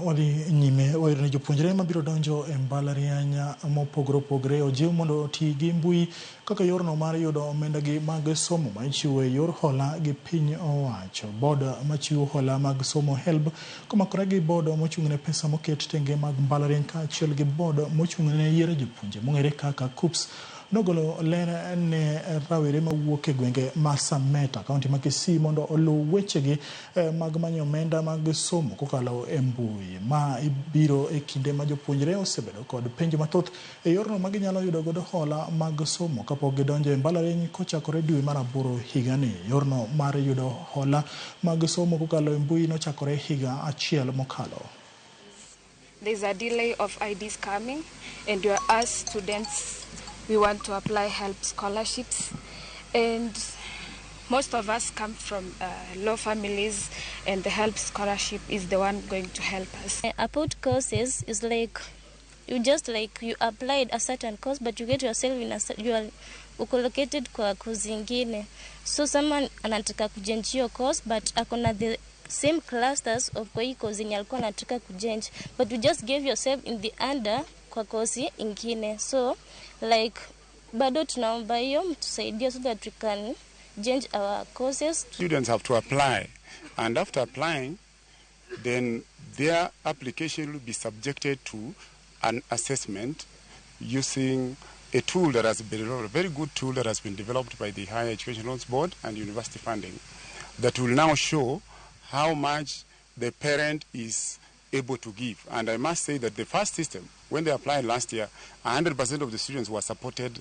Wadhi nyime wayudo ni jopuonjre mabiro donjo e mbalariany mopogore opogore ojiw mondo oti gi mbui kaka yorno mar yudo omendagi mag somo ma ichiwo e yor hola gi piny owacho. Board machiwo hola mag somo HELB komakore gi board mochung' ne pesa moket tenge mag mbalariany kaachiel gi board mochung' ne yiero jopuonje mong'ere kaka KUCCPS nogolo ler ne rawere mawuok e gwenge ma Sameta, kaunti ma Kisii mondo oluw wechegi mag manyo omenda mag somo kokalo e mbui. Ma ibiro e kinde ma jopuonjre osebedo kod penjo mathoth e yorno ma ginyalo yudo godo hola mag somo kapok gidonjo e mbalariany kochakore dwe mar aboro higani. Yorno mar yudo hola mag somo kokalo e mbui nochakore higa achiel mokalo. There's a delay of IDs coming, and we are, as students, we want to apply HELB scholarships, and most of us come from low families, and the HELB scholarship is the one going to help us. About courses is like you just like you applied a certain course, but you get yourself in a you are uko located kwa course ingine, so someone anataka kuchange hiyo course, but akona the same clusters of kwa hii course yenye alikuwa anataka kuchange, but you just gave yourself in the under kwa course ingine. So like bado tunaomba hiyo mtusaidie so that we can change our courses. Students have to apply, and after applying, then their application will be subjected to an assessment using a tool that has been developed, a very good tool that has been developed by the Higher Education Loans Board and university funding, that will now show how much the parent is able to give. And I must say that the first system, when they applied last year, 100% of the students were supported.